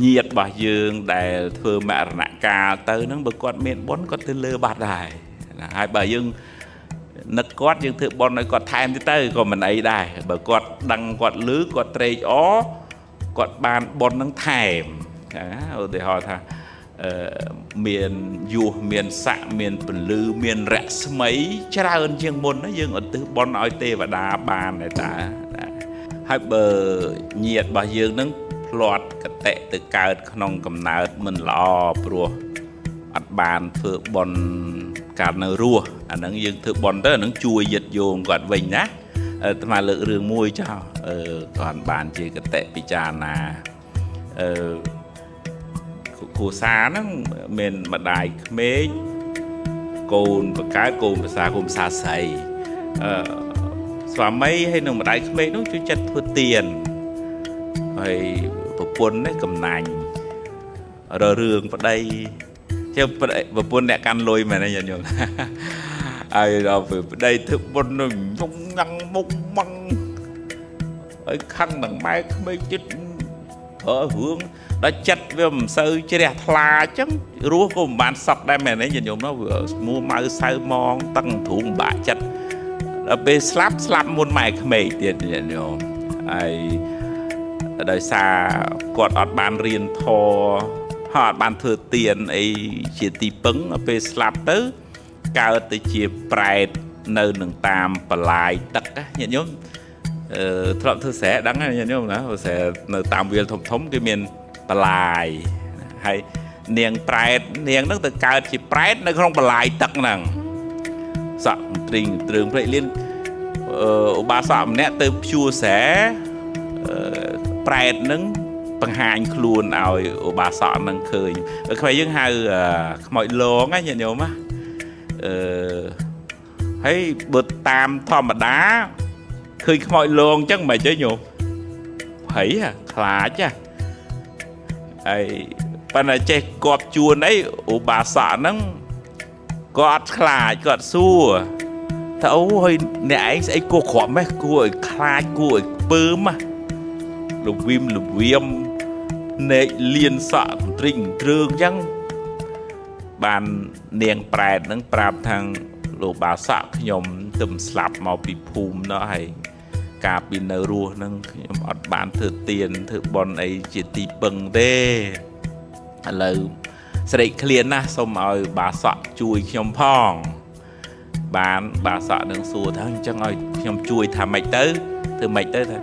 ញាតិរបស់យើងដែលធ្វើមរណកាលទៅហ្នឹងបើគាត់មានបុណ្យគាត់ទៅលើបាត់ដែរណាហើយបើយើងនឹកគាត់យើងធ្វើបុណ្យឲ្យគាត់ថែមទៀតទៅក៏មិនអីដែរបើគាត់ដឹងគាត់ឮគាត់ត្រេកអរគាត់បានបុណ្យហ្នឹងថែមណាឧទាហរណ៍ថាអឺមានយោះមានស័កមានពលឺមានរស្មីច្រើនជាងមុនណាយើងឧទ្ទិសបុណ្យឲ្យទេវតាបានដែរតាណាហើយបើញាតិរបស់យើងហ្នឹងភ្លាត់កតិទៅកើតក្នុងកំណើតមិនល្អព្រោះអត់បានធ្វើបុណ្យកាលនៅរស់អាហ្នឹងយើងធ្វើបុណ្យទៅអាហ្នឹងជួយយិត្តយោងគាត់វិញណាអាត្មាលើករឿងមួយចោលអឺគាត់បានជាកតិពិចារណាអឺគ្រួសារហ្នឹងមានម្ដាយក្មេកកូនបកើតកូនភាសាកូនភាសាស្រីអឺស្វាមីហើយនឹងម្ដាយក្មេកនោះជួយចិត្តធ្វើទៀនហើយប្រពន្ធនេះកំណាញ់ររឿងប្តីជាប្តីប្រពន្ធអ្នកកាន់លុយមែនទេញាតិញោមហើយដល់ពេលប្តីធ្វើបុណ្យនោះញងញ៉ាំងមុខម៉ងហើយខឹងនឹងម៉ែក្មេកទៀតប្រើរឿងដល់ចិត្តវាមិនសូវជ្រះថ្លាអញ្ចឹងរស់ក៏មិនបានសក់ដែរមែនទេញាតិញោមណាវាមួម៉ៅសៅមងតឹងទ្រូងបាក់ចិត្តដល់ពេលស្លាប់ស្លាប់មុនម៉ែក្មេកទៀតញាតិញោមហើយដោយសារគាត់អត់បានរៀនធម៌ហើយអត់បានធ្វើទានអីជាទីពឹងដល់ពេលស្លាប់ទៅកើតទៅជាប្រែតនៅនឹងតាមបលាយទឹកណាញាតិញោមអឺធ្លាប់ធ្វើស្រែដឹងហើយញាតិញោមណាស្រែនៅតាមវាលធំធំគេមានបលាយហើយនាងប្រែតនាងហ្នឹងទៅកើតជាប្រែតនៅក្នុងបលាយទឹកហ្នឹងសក់ទ្រីងទ្រឿងព្រេកលៀនឧបាសកម្នាក់ទៅភ្ជួរស្រែប្រែតហ្នឹងបង្ហាញខ្លួនឲ្យឧបាសកហ្នឹងឃើញខ្មែរយើងហៅខ្មោចលងណាញាតិញោមណាអឺហើយបើតាមធម្មតាឃើញខ្មោចលងអញ្ចឹងមិនទេញោមភ័យខ្លាចហ่ะហើយប៉ុន្តែចេះគប់ជួនអីឧបាសកហ្នឹងគាត់ខ្លាចគាត់សួរថាអូហើយអ្នកឯងស្អីគួរក្រក់ម៉េះគួរឲ្យខ្លាចគួរឲ្យពើមលវីមលវៀមភ្នែកលៀនសក់ទ្រីងទ្រើងអញ្ចឹងបាននាងប្រែតហ្នឹងប្រាប់ថាលោកបាសកខ្ញុំទៅស្លាប់មកពីភូមិនោះហើយកាលពីនៅរស់ហ្នឹងខ្ញុំអត់បានធ្វើទានធ្វើបុណ្យអីជាទីពឹងទេឥឡូវស្រេកឃ្លានណាស់សូមឲ្យបាសកជួយខ្ញុំផងបានបាសកនឹងសួរថាអញ្ចឹងឲ្យខ្ញុំជួយថាម៉េចទៅធ្វើម៉េចទៅថា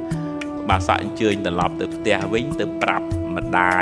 បាសកអញ្ជើញត្រឡប់ទៅផ្ទះវិញទៅប្រាប់ម្ដាយ